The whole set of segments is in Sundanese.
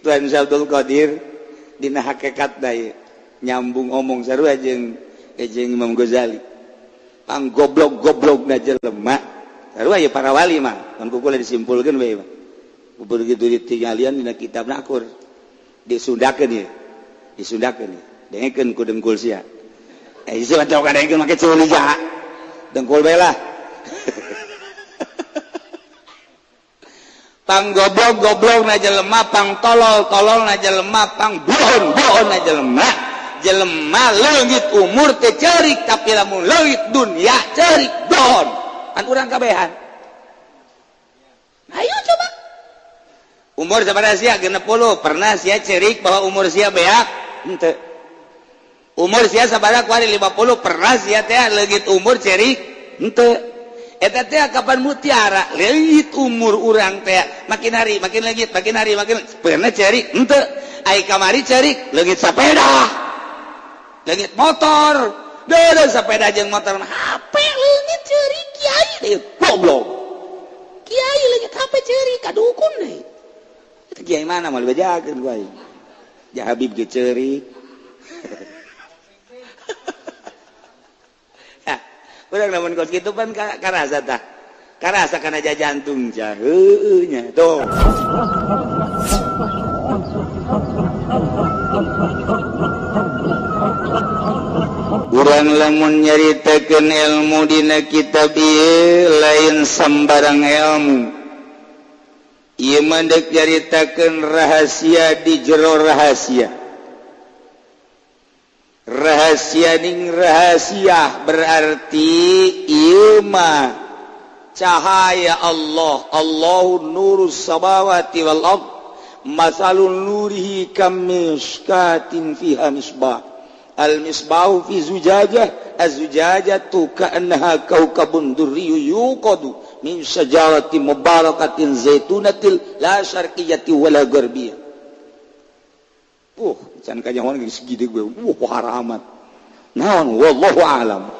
Tuhan Abdul Qadir dina hakikat da nyambung omong sarua jeung jeung Imam Ghazali. Pang goblok-goblok na jelema sarua ya para wali mah kan ku kula disimpulkeun we mah. Begitu ditinggalian dina kitab nakur disundakeun ieu. Disundakeun ieu. Dengekeun ku dengkul sia. Eh sia mah kadengkeun make ceuli jaha. Dengkul bae lah. Pang goblok-goblok na jelema, pang tolol-tolol na jelema, pang bohon-bohon na jelema. Jelema leungit umur teh ceurik tapi lamun leungit dunya ceurik bohon. Kan urang kabehan. Ayo coba. Umur sabaraha sia 60, pernah sia ceurik bahwa umur sia beak? Henteu. Umur sia sabaraha kuari 50, pernah sia teh leungit umur ceurik? Henteu. Eta teh kapan mutiara leungit umur urang teh makin hari makin leungit makin hari makin pernah ceurik henteu. Ai kamari ceurik leungit sepeda leungit motor deuleu sepeda jeung motor HP leungit ceurik kiai deui goblok kiai leungit HP ceurik ka dukun deui eta kiai mana moal dibejakeun ku aing ja Habib ge ceurik. Urang lamun kos kitu pan karasa tah. Karasa kana jantung jah heueuh nya tuh. Urang lamun nyaritakeun ilmu dina kitab ieu lain sambarang ilmu. Ieu mah deuk nyaritakeun rahasia di jero rahasia. Rahasia ning rahasia berarti ieu mah cahaya Allah. Allahu nurus samawati wal ard masalun nurihi kamiskatin fiha misbah al misbahu fi zujajah az-zujajatu ka'annaha kawkabun durriyyu yuqadu min syajaratin mubarakatin zaitunatil la syarqiyyati wala gharbiyah. Can kanyahoan geus gede gue. Haramat. Naon wallahu alam.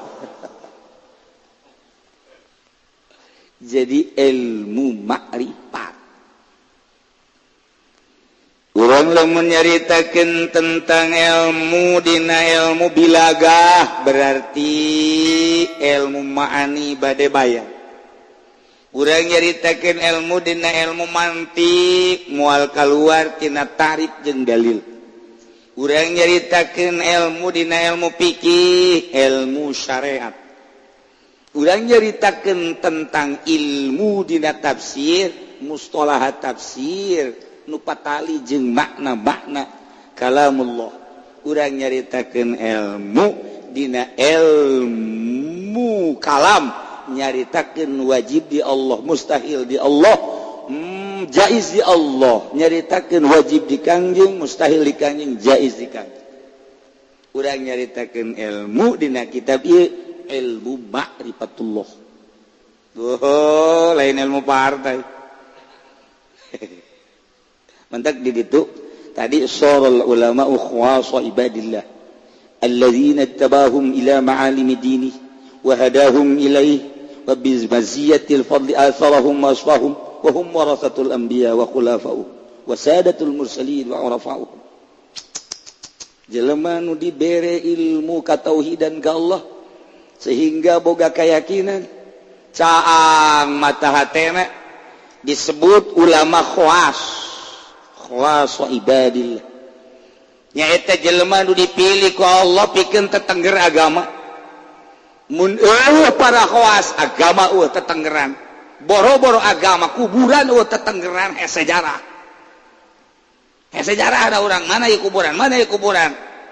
Jadi ilmu makrifat. Urang lamun nyaritakeun tentang ilmu dina ilmu bilagah berarti ilmu ma'ani bade bayar. Urang nyaritakeun ilmu dina ilmu mantik moal kaluar tina tarif jeung dalil. Urang nyaritakeun ilmu dina ilmu fikih, ilmu syariat. Urang nyaritakeun tentang ilmu dina tafsir, mustalahat tafsir, nu patali jeung makna-makna kalamullah. Urang nyaritakeun ilmu dina ilmu kalam, nyaritakeun wajib di Allah, mustahil di Allah, jaiz di Allah, nyaritakeun wajib di Kangjeng, mustahil di Kangjeng, jaiz di Kangjeng. Urang nyaritakeun ilmu dina kitab ieu, ilmu ma'rifatullah. Oh, lain ilmu partai. Mantak di ditu tadi sorol ulama khawasa ibadillah alladzina tabahum ila ma'alimi dini wa hadahum ilaihi wa bizmaziyatil fadli atharahum wa asfahum wa hum warasatul anbiya wa khulafa'uhum wa sadatul mursalin wa urafa'uhum. Jelema nu dibere ilmu katauhidan ka Allah sehingga boga keyakinan caang mata hatena disebut ulama khawas khawas ibadillah. Nyaeta jelema nu dipilih ku Allah pikeun tetengger agama. Mun eueuh para khawas agama eueuh tetenggeran. Boro-boro agama kuburan eueuh tetenggeran hese sejarah. Hese sejarah ada urang mana ieu kuburan, mana ieu kuburan.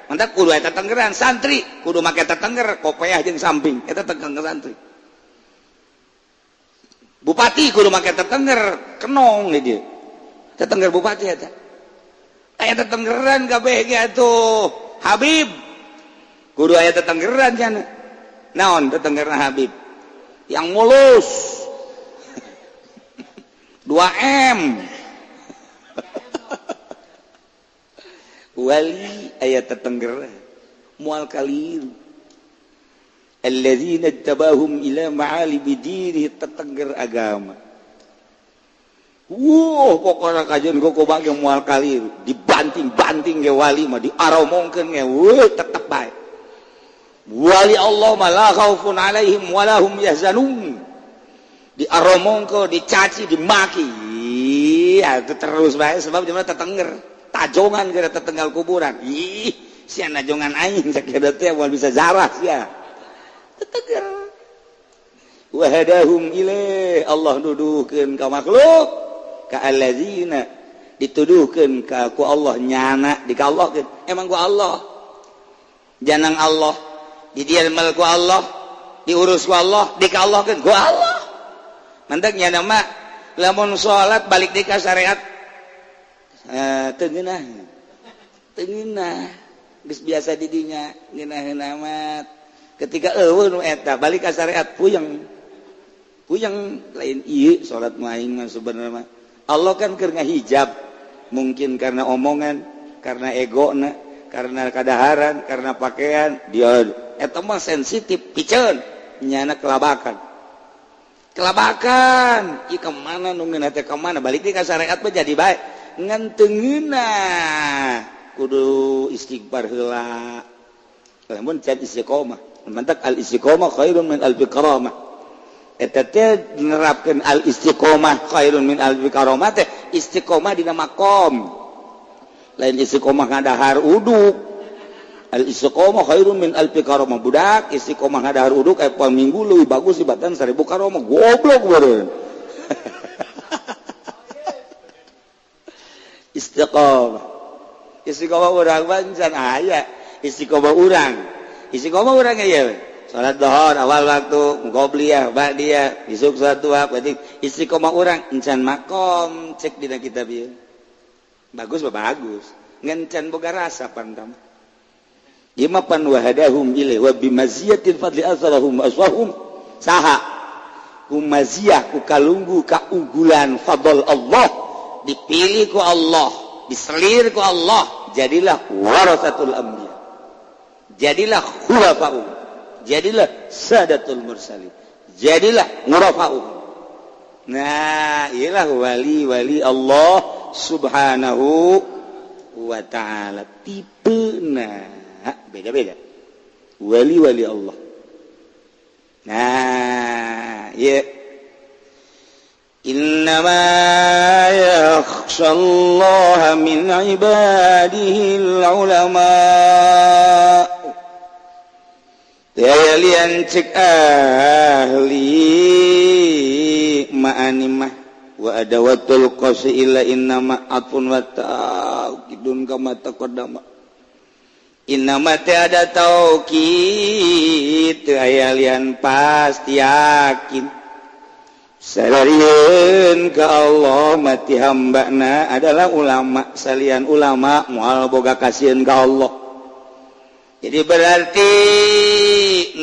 Mantap kudu eta tetenggeran santri, kudu make tetengger kopeah jeung samping eta tetengger santri. Bupati kudu make tetengger kenong di dieu. Tetengger bupati eta. Aya tetenggeran kabeh ge atuh. Habib kudu aya tetenggeran cenah. Naon tetenggerna Habib? Yang mulus. 2M. Wali aya tetenggeran moal kaliru. Alladzina tabahum ila ma'alimi dini tetengger agama. Wuh, pokoknya kajian gokobak ge moal kali dibanting-banting ge wali mah diaromongkeun ge wuh tetep bae. Wali Allah mah la khaufun alaihim wala hum yahzanun. Diaromongkeun, dicaci, dimaki. Ya terus bae sebab jelema tetenger, tajongan gara tetenggal kuburan. Ih, sia najongan aing sakieu teh moal bisa zarah sia. Tetenger. Wa hadahum ilaih, Allah nuduhkeun ka makhluk ka allazina dituduhkeun ka ku Allah nyana di ka Allah emang ku Allah janang Allah didialmal ku Allah diurus ku Allah di ka Allah ku Allah mantak nyana mah lamun salat balik di ka syariat teu ngeunah teu ngeunah geus biasa di dinya ngeunaheun amat ketika eueuh nu eta balik ka syariat puyeng puyeng lain ieu salat mah aing mah sebenarnya mah Allah kan keur ngahijab mungkin karena omongan karena egona karena kadaharan karena pakaian dia eta mah sensitif piceun nyana kelabakan kelabakan ieu ka mana nu ngeunah teh ka mana balik deui ka syariat mah jadi bae ngan teu ngeunah kudu istighfar heula lamun can istiqomah mantak al istiqomah khairun min alfi karamah eta teh nerapkeun al istiqomah khairun min alfi karamah teh istiqomah dina makom lain istiqomah ngadahar uduk al istiqomah khairun min alfi karamah budak istiqomah ngadahar uduk aya poe minggu leuwih bagus dibatan 1000 karamah goblok beureun istiqomah istiqomah urang mah can aya istiqomah urang ieu salat dhuhur awal waktu qobliyah ba'diyah isuk salat duha berarti istiqomah urang encan makom cek dina kitab ieu bagus mah bagus ngan can boga rasa pantam ieu mah pan wahadahum ilaih wa bimaziyatil fadli azrahum aswahum saha kumaziyah ku kalunggu kaunggulan fadl Allah dipilih ku Allah diselir ku Allah jadilah warasatul anbiya jadilah khulafa'u jadilah sadatul mursalin jadilah ngurafa'u. Nah ialah wali-wali Allah subhanahu wa ta'ala tipe nah beda-beda wali-wali Allah. Nah ya innama yakhshallaha min ibadihil ulama lian cek ahli ma'animah wa adawatul qasi illa innama atun wa ta'kidun kama taqaddama innama tiada taukid aya lian pasti yakin salarian ka Allah mati hambana adalah ulama salian ulama moal boga kasieun ka Allah. Jadi berarti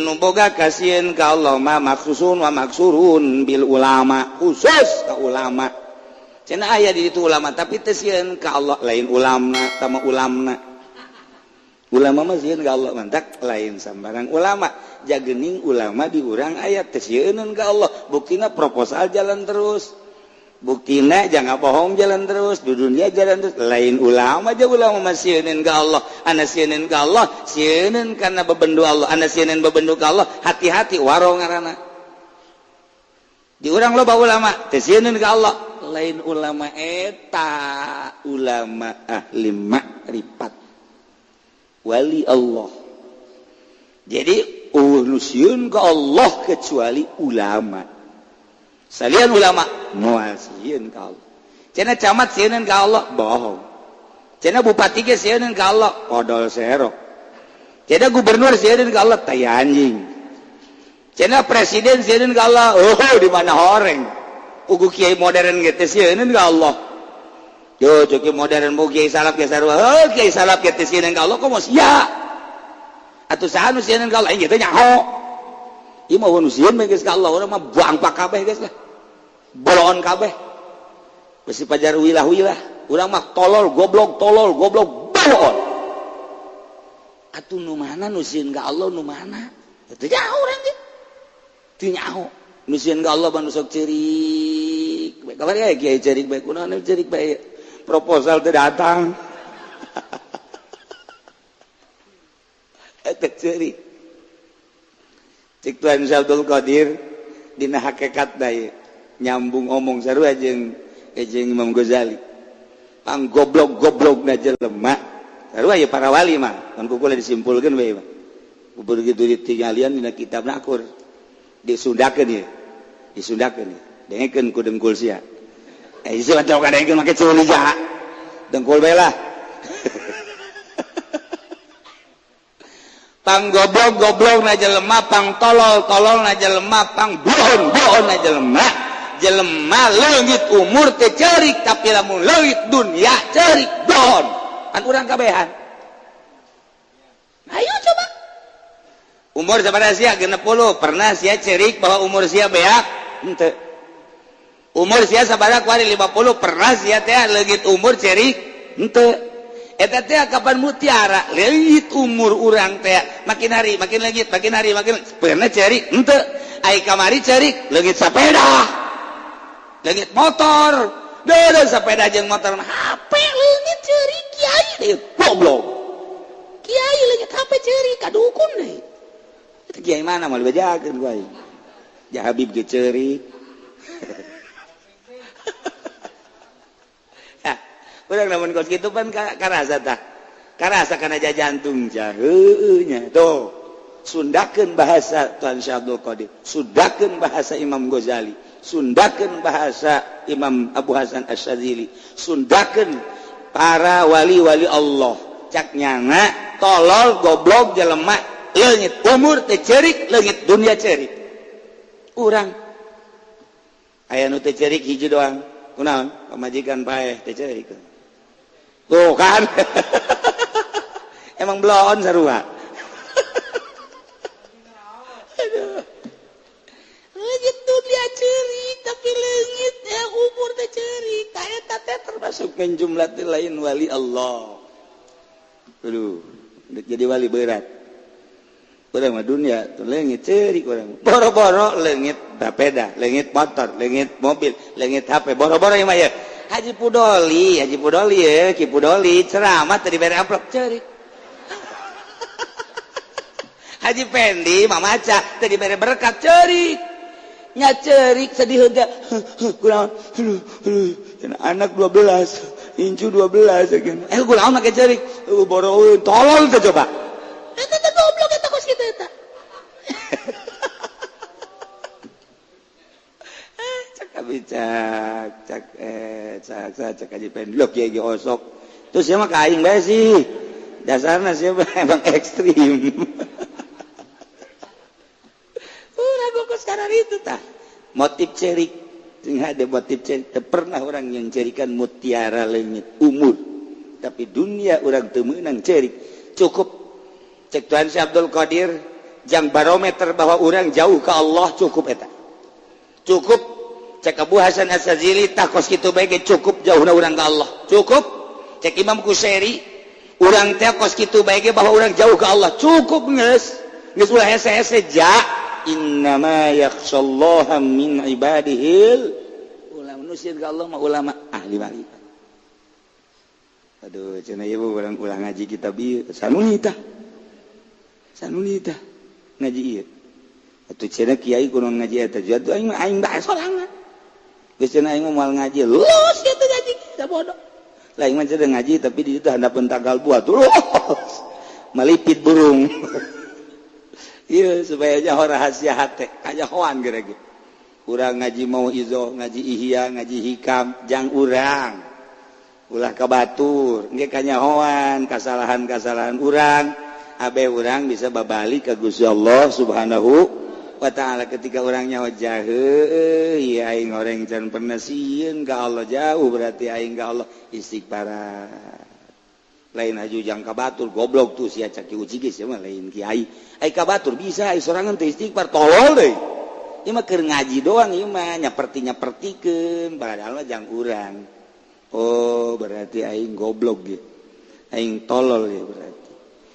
nu boga kasieun ka Allah mah maksusun wa maksurun bil ulama khusus ka ulama. Cenah aya di ditu ulama tapi teu sieun ka Allah lain ulama tama ulamna. Ulama mah sieun ka Allah mantak lain sambarang ulama. Jagening ulama di urang aya teu sieuneun ka Allah. Buktina proposal jalan terus. Buktina jangan bohong jalan terus di dunia jalan terus lain ulama aja ulama mah sieuneun ka Allah ana sieuneun ka Allah sieuneun karena bebendu Allah ana sieuneun bebendu ka Allah hati-hati waro ngaranna di urang loba ulama teu sieuneun ka Allah lain ulama eta ulama ahli makrifat wali Allah. Jadi eueuh nu sieun ka Allah kecuali ulama. Salian ulama moal sieun ka Allah. Cenah camat sieun ka Allah bohong. Cenah bupati ge sieun ka Allah odol serok. Cenah gubernur sieun ka Allah tai anjing. Cenah presiden sieun ka Allah oh di mana horeng. Ugu kiai modern ge teh sieun ka Allah. Yo kiai modern mau kiai salaf ge sarua. Oh kiai salaf ge teh sieun ka Allah komo sia. Atuh saha nu sieun ka Allah aing ge teh nyaho. Ieu mah nu sieun geus ka Allah urang mah buang kabeh geus lah. Boloon kabeh besi pajar wilah-wilah urang mah tolol goblok boloon atuh nu mana nu sieun ka Allah nu mana teu nyaho urang ge teu nyaho nu sieun ka Allah mah nu sok ceurik bae Kamari aya kiai cerik bae kunaon cerik bae proposal teu datang. Eta cerik. Cik Tuan Abdul Qadir dina hakikat da nyambung omong sarua jeung Imam Ghazali. Pang goblok-goblokna jelema sarua ye para wali mah kan ku kula disimpulkeun bae mah. Begitu ditinggalian dina kitab nakur disundakeun ye. Disundakeun ye. Dengekeun ku dengkul sia. Sia mah teu kadengkeun make ceuli jaha. Dengkul bae lah. Pang goblok-goblok na jelema, pang tolol-tolol na jelema, pang bohon-bohon na jelema. Jelema leungit umur teh ceurik tapi lamun leungit dunya ceurik bohon. Kan urang kabehan. Ayo coba. Umur sabaraha sia 60, pernah sia cerik bahwa umur sia beak? Henteu. Umur sia sabaraha kuari 50, pernah sia teh leungit umur cerik? Henteu. Eta teh kapan mutiara leungit umur urang teh makin hari makin leungit, makin hari makin pernah cerik? Henteu. Ai kamari cerik leungit sepeda. Leungit motor. Deudeuh sepeda jeung motor mah HP leungit cerik kiai deui goblok. Kiai leungit HP cerik ka dukun deui. Kiai mana mau dibajakeun ku aing. Ja Habib ge ceurik. Nah, urang lamun kos kitu pan karasa tah. Karasa kana jantung heueuh nya. Tuh, sundakeun bahasa Tuan Syekh Abdul Qadir, sundakeun bahasa Imam Ghazali, sundakeun bahasa Imam Abu Hasan Asy-Syadzili, sundakeun para wali-wali Allah. Cak nyana tolol goblok jelema leungit umur teh ceurik, leungit dunia ceurik. Urang aya nu teh ceurik hiji doang. Kunaon? Pamajikan paeh teh ceurik. Tuh kan. Emang belon sarua. Aduh. Leungit dunia ceurik tapi leungit umur teh ceurik. Tah eta teh termasuk jumlah teh lain wali Allah. Aduh, jadi wali berat. Urang mah dunia tuh leungit ceurik urang. Boro-boro leungit sepeda, leungit motor, leungit mobil, leungit HP, boro-boro ieu mah ye. Haji Pudoli ye, Ki Pudoli ceramah teu dibere amplop ceurik. Haji Pendi mamaca teu dibere berkat ceurik. Nya ceurik sedih teh. Kunaon? Anak 12, incu 12 sakieu. Kunaon make ceurik? Boro tolol teh coba. Eta teh goblok eta kos kitu eta. Cak abi cak cak cak cak Haji Pendi lho kiai ge osok. Terus sia mah ka aing bae sih. Dasarna sia emang ekstrim. Urang kos karena itu tah. Motif cerik. Sing ada motif cerik. Teu pernah orang yang cerikan mutiara leungit umur. Tapi dunia urang teu meunang cerik. Cukup cek Tuhan Syekh Abdul Qadir jang barometer bahwa orang jauh ke Allah cukup eta. Cukup cek Abu Hasan Asy-Syadzili tah kos kitu bae ge cukup jauhna urang ka Allah. Cukup cek Imam Kusyairi urang teh kos kitu bae ge bahwa urang jauh ke Allah. Cukup geus. Geus ulah hese-hese ja innama yakhshallaha min ibadihil ulama. Nu sieun ka Allah mah ulama ahli ma'rifat. Aduh cenah ieu urang ulah ngaji kitab ieu sanuni tah. Sanuni tah ngaji ieu. Atuh cenah kiai kudu ngaji eta atuh aing mah aing bae sorangan. Geus cenah aing mah moal ngaji. Los kitu ngaji kita bodoh. Lah aing mah cenah ngaji tapi di ditu handapeun tanggal buah terus. Malipit burung. Ieu supaya nyaho rahasia hate, kanyahoan geura ge. Urang ngaji mau izo, ngaji ihya, ngaji hikam, jang urang. Ulah ka batur, engke kanyahoan kasalahan-kasalahan urang. Abe urang bisa babalik ke Gusti Allah Subhanahu wa ta'ala ketika orangnya jahe ya aing orang can pernah sieun ka Allah jauh berarti aing ka Allah istighfar. Lain aju jang ka batur goblok tuh sia caki uji geus mah lain kiai. Ai ka batur bisa ai sorangan teh istighfar tolol deui. Ieu mah keur ngaji doang ieu mah nyaperti-nyapertikeun padahal mah jang urang. Oh berarti aing goblok ge. Aing tolol ya berarti.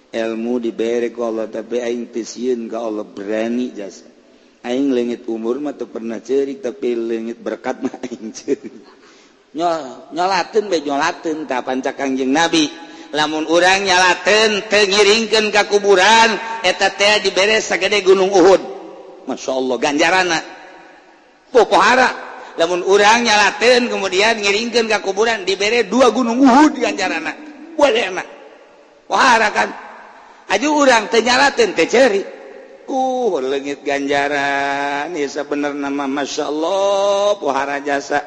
Ilmu diberi ku Allah tapi aing teu sieun ka Allah berani jasa. Aing leungit umur mah teu pernah ceurik tapi leungit berkat mah aing ceurik. Nyolateun bae nyolateun tah panca Kangjeng Nabi. Lamun urang nyalateun teu ngiringkeun ka kuburan eta teh dibere sagede gunung Uhud. Masya Allah ganjarana. Popohara lamun urang nyalateun kemudian ngiringkeun ka kuburan dibere 2 gunung Uhud ganjarana. Boleh enak. Pohara kan. Aju urang teu nyalateun teu ceurik. Leungit ganjaran ieu sabenerna mah Masya Allah pohara jasa.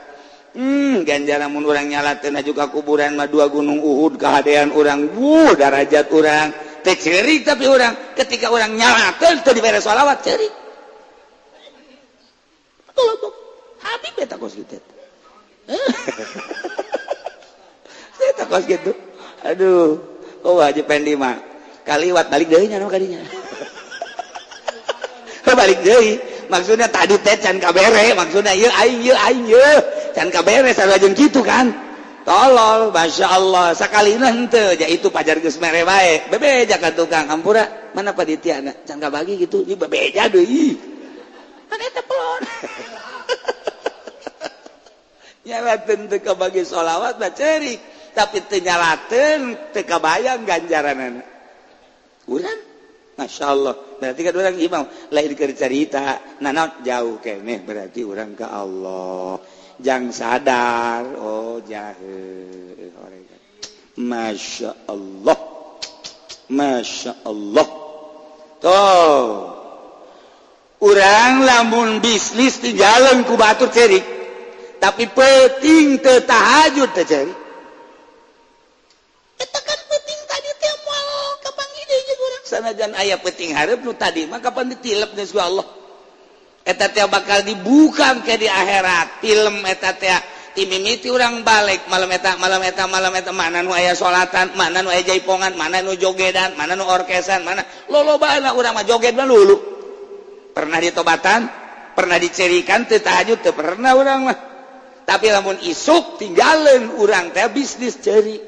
Ganjaran mun urang nyalateun aju ka kuburan mah 2 gunung Uhud kahadean urang, wuh darajat urang. Teu ceurik tapi urang ketika urang nyalateun teu dibere sholawat ceurik. Tolong Habib eta kos kitu. Eta kos kitu. Aduh, oh Haji Pendi mah kaliwat balik deui nya nu kadinya. Balik deui. Maksudnya tadi teh can kabere, maksudnya ieu aing ieu aing ieu can kabere sarua jeung kitu kan. Tolol, Masya Allah, sakalina henteu ja itu pajar geus mere bae. Bebeja ka tukang hampura, mana panitiana can kabagi gitu, ieu bebeja deui. Kan eta pelon. Nyalateun teu kabagi sholawat mah ceurik, tapi teu nyalateun teu kabayang ganjaranana. Urang Masya Allah, berarti kan orang imam lain keur carita, nah jauh keneh berarti orang ke Allah. Jang sadar, oh jahe, Masya Allah, Masya Allah. Tuh, orang lamun bisnis di jalan ku batur cerik, tapi penting teu tahajud teu cerik. Sanajan aya penting hareup nu tadi mah kapan ditilep geus ku Allah. Eta teh bakal dibuka ke di akhirat. Film eta teh timimiti urang balik malam eta malam eta malam eta mana nu aya salatan, mana nu aya jaipongan, mana nu jogedan, mana nu orkesan, mana lolobana urang mah joget mah lulu. Pernah ditobatan, pernah dicerikan teu tahajud teu pernah urang mah. Tapi lamun isuk tinggalin urang teh bisnis ceri.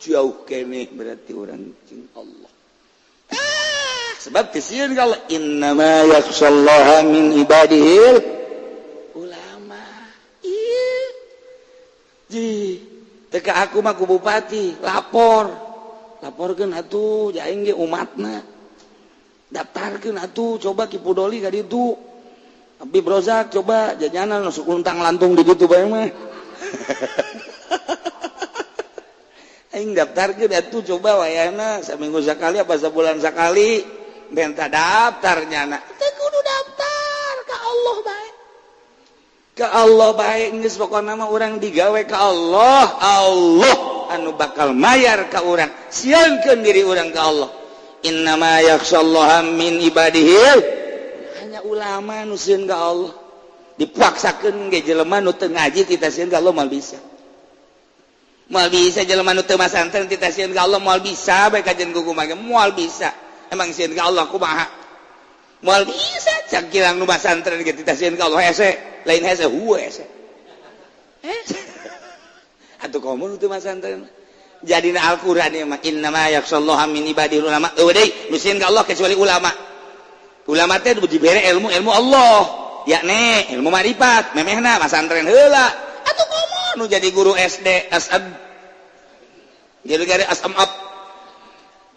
Jauh keneh berarti urang jeung Allah. Sebab kesieun kalau innama yakhshallaha min ibadihil ulama. Iya. Ji, teka aku mah ku bupati, lapor. Laporkeun atuh ja aing ge umatna. Daftarkeun atuh coba Ki Pudoli ka ditu. Abi Brozak coba jajanan nu luntang lantung di ditu bae mah. Aing daftarkeun atuh coba wayahna saminggu sakali apa sabulan sakali. Minta daftarnya anak, teu kudu daftar ka Allah bae. Ka Allah bae geus pokona mah urang digawe ka Allah, Allah anu bakal mayar ka urang. Sieunkeun diri urang ka Allah. Innama yakhshallaha min ibadihi. Hanya ulama nu sieun ka Allah. Dipaksakeun ge jelema nu teu ngaji tita sieun ka Allah moal bisa. Moal bisa jelema nu teu masantren tita sieun ka Allah moal bisa bae kajian kumaha ge moal bisa. Emang sieun ka Allah kumaha? Moal bisa cangkilang nu masantren ge tita sieun ka Allah hese, lain hese hue hese. Atuh komo nu teu masantren. Jadina Al-Qur'an ieu mah innama yakhshallaha min ibadihil ulama. Eueuh deui nu sieun ka Allah kecuali ulama. Ulama teh dibere ilmu-ilmu Allah, yakni ilmu marifat, memehna masantren heula. Atuh komo nu jadi guru SD, SM. Jadi gare SM up.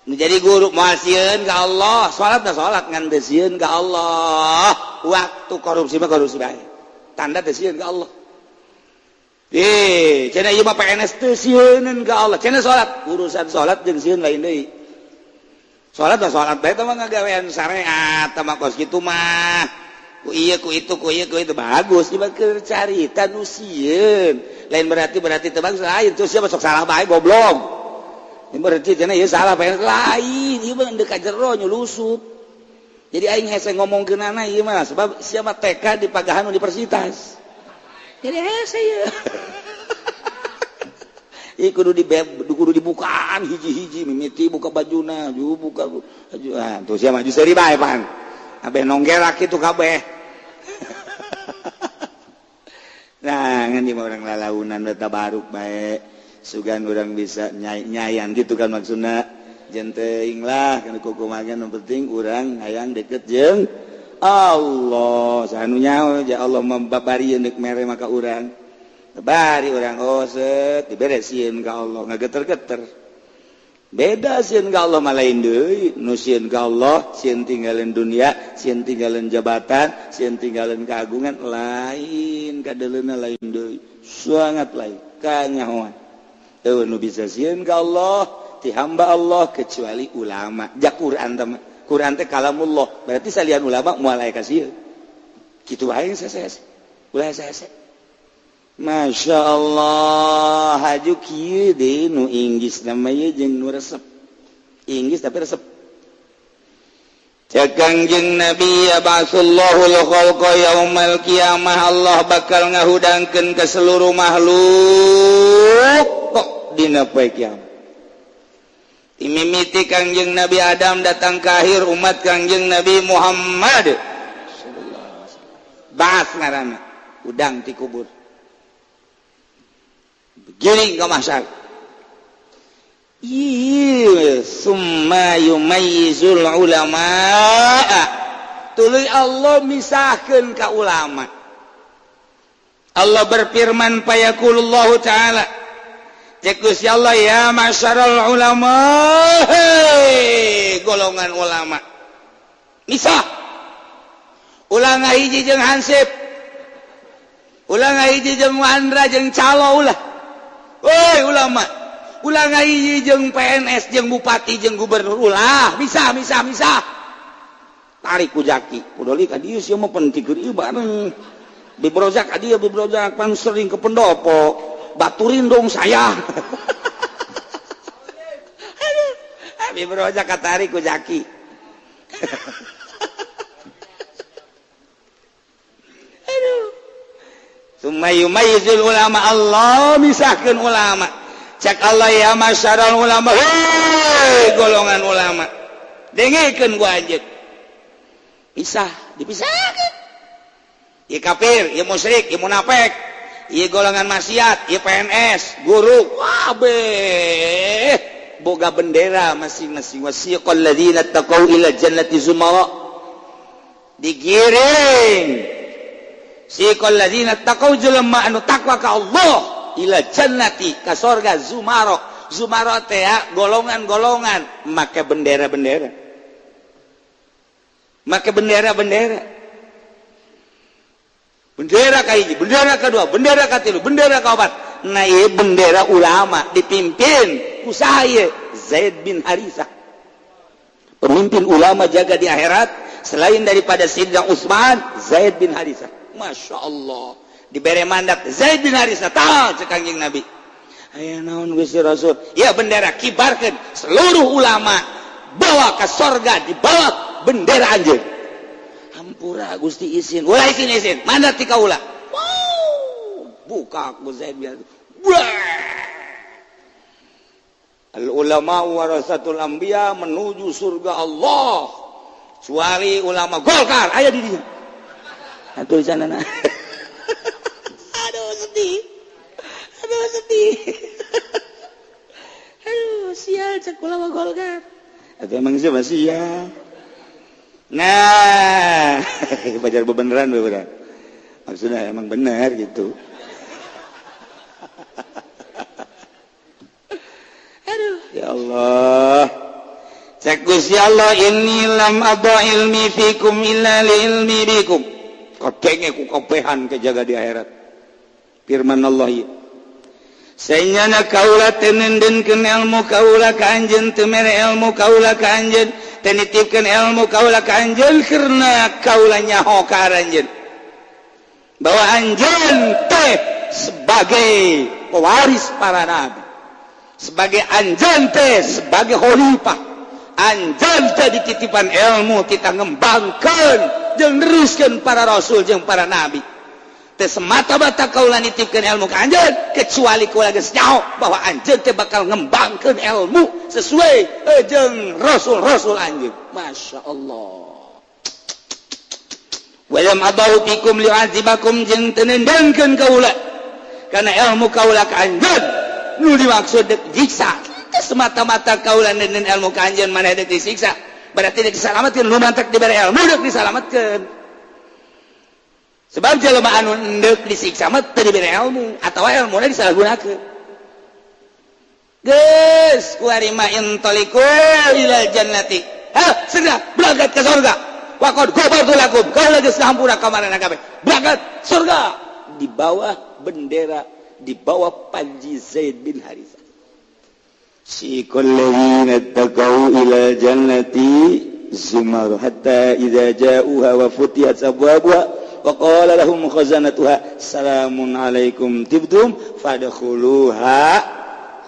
Nu jadi guru moal sieun ka Allah, salat da salat ngan teu sieun ka Allah. Waktu korupsi mah korupsi bae. Tanda teu sieun ka Allah. Cenah ieu mah PNS teu sieuneun ka Allah. Cenah salat, urusan salat jeung sieun lain deui. Salat mah salat bae teh mah ngagawean syariat teh mah kos kitu mah. Ku ieu ku itu ku ieu ku itu bagus ieu mah keur carita nu sieun. Lain berarti teu bagus lain terus sia sok salah bae goblok. Ini berarti cenah ieu salah PNS lain ieu mah deuk ka jero nyulusup. Jadi aing hese ngomongkeunana ieu mah sebab sia mah TK di Pagahan Universitas. Jadi hese ieu. Ieu kudu dibukaan hiji-hiji mimiti buka bajuna, ju buka baju. Ah, tuh sia maju seuri bae pan. Abeh nonggerak kitu kabeh. Nah, ngan di orang lalaunan eta baruk bae. Sugan orang bisa nyayan gitu kan maksudna. Jeung teuing lah kana kukumaha nu penting urang hayang deket jeung Allah saha nu nyaho ja Allah mababari deuk mere maka urang bari urang oh set dibere sieun ka Allah ngageter-geter beda sieun ka Allah mah lain deui nu sieun ka Allah sieun tinggalin dunia sieun tinggalin jabatan sieun tinggalin keagungan lain kadeleuna lain deui sangat lain kanyahoan eueuh nu bisa sieun ka Allah ti hamba Allah kecuali ulama ja Quran teh Quran teh kalamullah berarti salian ulama moal aya kasieun kitu wae sese ulah sese. Masya Allah haju kieu deui nu Inggris namanya jeung nu resep Inggris tapi resep. Cek Kangjeng Nabi ya ba'atsullahu al-khalqa yaumal qiyamah Allah bakal ngahudangkeun ke seluruh makhluk kok dina poe kiamat. Imimiti Kangjeng Nabi Adam datang ke akhir umat Kangjeng Nabi Muhammad sallallahu alaihi wasallam. Ba'ats ngaranna udang ti kubur. Giring ke mahsyar. Iya, summa yumayyizul ulama. Tuluy Allah misahkeun ka ulama. Allah berfirman fayaqulullahu ta'ala. Cek Gusti Allah ya ma'syaral ulama, hei, golongan ulama. Misah. Ulah ngahiji jeung hansip. Ulah ngahiji jeung Andra jeung calo ulah. Woi ulama, ulah ngahiji jeung PNS jeung bupati jeung gubernur ulah, misah misah misah. Tarik ku jaki, kudoli ka dieu sia mah penting keur ieu bareng. Bibrojak ka dieu bibrojak pan sering ke pendopo. Baturin dong saya. Aduh, bibrojak katarik ku jaki. Aduh. Summa yumayyizul ulama Allah misahkeun ulama. Cek Allah ya masyaral ulama, hei golongan ulama. Dengekeun ku anjeun. Pisah, dipisahkeun. Ieu kafir, ieu musyrik, ieu munafik, ieu golongan maksiat, ieu PNS, guru, kabeh boga bendera masing-masing. Wasiqal ladzina taqau ila jannati zumara. Digiring siqal ladzina taqau jelema anu takwa ka Allah ila jannati ka sorga zumara. Zumara teh golongan-golongan make bendera-bendera. Make bendera-bendera. Bendera kahiji, bendera kedua, bendera katilu, bendera kaopat. Nah ieu bendera ulama dipimpin ku saha ieu? Zaid bin Haritsah. Pemimpin ulama jaga di akhirat selain daripada Sayyidina Utsman, Zaid bin Haritsah. Masya Allah. Dibere mandat Zaid bin Haritsah tah cek Kangjeng Nabi. Aya naon Gusti Rasul? Ya bendera kibarkeun seluruh ulama bawa ke sorga di bawah bendera anjeun. Hampura Gusti izin. Ulah izin izin. Mandat ti kaula. Wow. Buka ku Zaid bin Haritsah. Al ulama warasatul anbiya menuju surga Allah. Kecuali ulama Golkar aya di dieu. Atuh sana. Aduh sedih. Aduh sedih. Aduh sial cek ulama Golkar. Atuh emang sih masih ya. Nah, pajar bebeneran bebeneran. Maksudnya emang bener gitu. Aduh, ya Allah. Cek Gusti Allah inni lam adha ilmi fikum illa li ilmi bikum. Kadenge ku kabehan kejaga di akhirat. Firman Allah ieu. Sanyana kaula tenendenkeun ilmu kaula ka anjeun teu mere ilmu kaula ka anjeun teu nitipkeun ilmu kaula ka anjeun karena kaula nyaho ka anjeun bahwa anjeun teh sebagai pewaris para nabi, sebagai anjeun teh sebagai khalifah, anjeun teh dititipan ilmu kita ngembangkeun jeung neruskeun para rasul jeung para nabi. Teh semata-mata kaula nitipkeun ilmu ka anjeun kecuali kaula geus nyaho bahwa anjeun teh bakal ngembangkeun ilmu sesuai jeung rasul-rasul anjeun. Masya Allah. Walam adahu fikum li'adzibakum jeung teu nendangkeun kaula kana ilmu kaula ka anjeun nu dimaksud dek jiksa. Teh semata-mata kaula nenden ilmu ka anjeun maneh dek disiksa. Berarti dek disalametkeun nu mantak dibere ilmu deuk disalametkeun. Sebab jelema anu endek disiksa mah teu dibere ilmu atawa ilmuna disalahgunakeun. Geus kuari mah intaliqu ilal jannati. Ha, segera berangkat ke surga. Wa qad ghafartu lakum. Kaula geus ngahampura ka maranehna kabeh. Berangkat surga di bawah bendera, di bawah panji Zaid bin Harithah. Siqal ladzina taqau ila jannati zumar hatta idza ja'uha wa futihat abwabuha wa qala lahum khazanatuha salamun alaikum tibtum fadkhuluha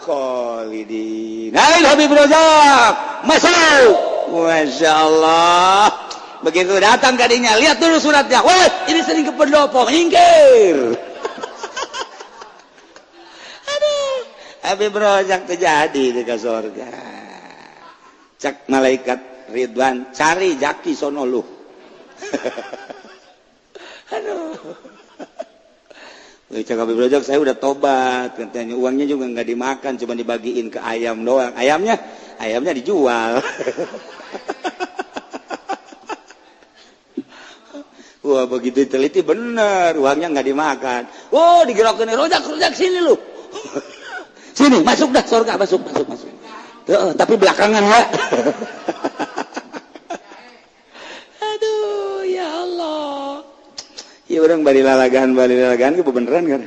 khalidin. Hai Habib Razak, masuk. Masya Allah. Begitu datang kadinya, lihat dulu suratnya. Wah, ini sering ke pendopo, minggir. Aduh, Habib Razak terjadi di surga. Cak malaikat Ridwan, cari jaki sono lu. Aduh. Cak Habib Razak, saya udah tobat, katanya uangnya juga nggak dimakan, cuma dibagiin ke ayam doang. Ayamnya dijual. Wah, begitu teliti bener, uangnya nggak dimakan. Oh, digerakin rojak sini lu. Sini, masuk dah surga, masuk. Tapi belakangan ya. Aduh, ya Allah. Ya orang bari lalagan ke beneran kan.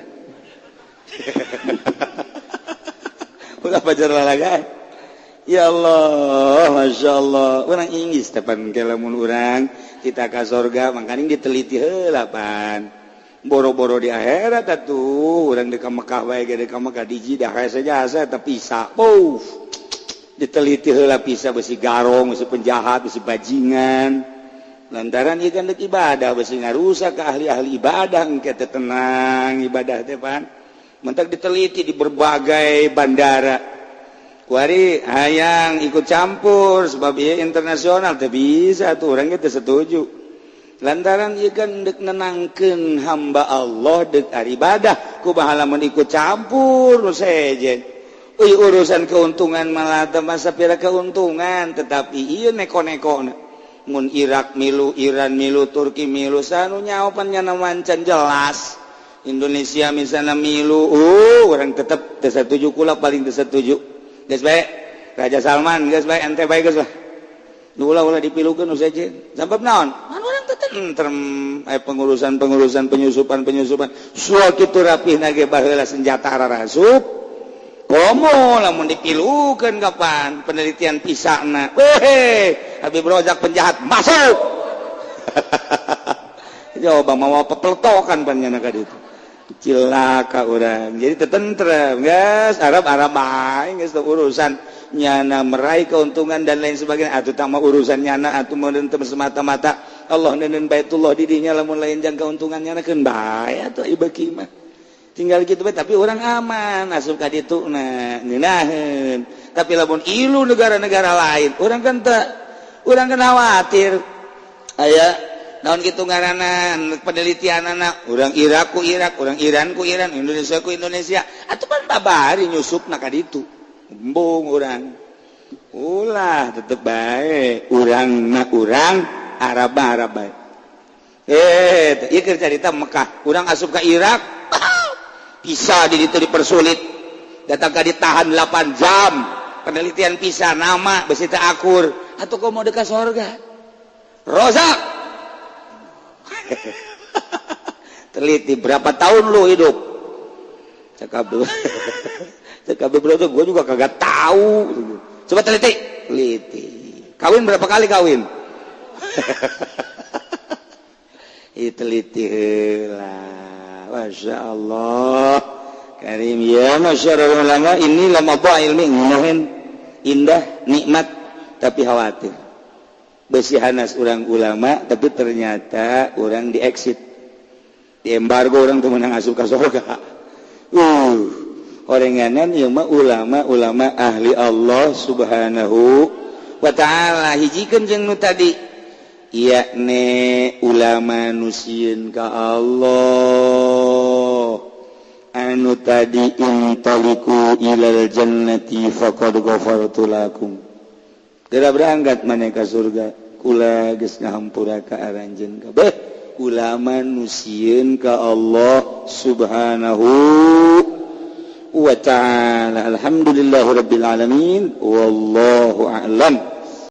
Ulah pacar lalagan. Ya Allah, Masya Allah. Orang Inggris tepan kelamun orang kita ka sorga, makanya diteliti heula pan. Boro-boro di akhirat atuh, urang di ka Mekah bae ge di ka Mekah di Jidah hese jasa eta pisa. Puff. Diteliti heula pisa besi garong, besi penjahat, besi bajingan. Lantaran ieu kan deuk ibadah besi ngarusak ka ahli-ahli ibadah engke teh tenang ibadah teh pan. Mentak diteliti di berbagai bandara. Kuari hayang ikut campur sebab ieu internasional teh bisa tuh urang ge teu setuju. Lantaran ieu kan deuk nenangkeun hamba Allah deuk ibadah kumaha lamun ikut campur nu sejen. Euy urusan keuntungan malah teu masa pira keuntungan tetapi ieu neko-nekona. Mun Irak milu, Iran milu, Turki milu sanu nyaopan nyana wancan jelas. Indonesia misalnya milu, orang tetep teu satuju kula paling teu satuju. Geus bae Raja Salman geus bae ente bae geus lah. Nu ulah dipilukeun nu sejen. Sabab naon? Man urang teu tentrem aya pengurusan-pengurusan penyusupan-penyusupan. Sual kitu rapihna ge baheula senjata ararasup. Komo lamun dipilukeun kapan penelitian pisana. Weh, Habib Rozak penjahat masuk. Coba mau pepeltokan panjana ka ditu. Cilaka urang. Jadi tetentrem, geus Arab-Arab bae geus urusan nyana meraih keuntungan dan lain sebagainya atuh tah mah urusan nyana atuh meureun teu semata-mata Allah neundeun Baitullah di dinya lamun lain jang keuntungan nyana keun bae atuh ieu beuki mah. Tinggal gitu bae tapi orang aman asup ka ditu na ngeunaheun. Tapi lamun ilu negara-negara lain urang kan teu urang kan khawatir aya naon kitu ngaranna penelitianana urang Irak ku Irak, urang Iran ku Iran, Indonesia ku Indonesia atuh pan babari nyusupna ka ditu embung urang ulah tetep bae urangna urang Arab Arab bae ieu keur carita Mekah urang asup ka Irak bisa di ditu dipersulit datang ka ditahan 8 jam penelitian pisa nama besi teu akur atuh komo deuk ka sorga Rozak. Teliti berapa tahun lu hidup? Cakap dulu. Cakap dulu tuh gue juga kagak tahu. Coba teliti. Teliti. Kawin berapa kali kawin? Teliti heula. Masya Allah. Karim ya masyarakat ulama ini lama ilmi ngeunaheun indah nikmat tapi khawatir. Besi hanas orang ulama tapi ternyata orang di exit di embargo orang tuh menang asup ka surga. Orenganan ieu mah ulama-ulama ahli Allah subhanahu wa ta'ala hijikeun jeung nu tadi yakni ulama nu sieun ka Allah anu tadi intaliku ilal jannati faqad ghafartu lakum. Geura berangkat maneh ka surga. Kula geus ngahampura ka aranjeun kabeh. Kula mah nu sieun ka Allah Subhanahu wa ta'ala. Alhamdulillahirabbil alamin, wallahu a'lam.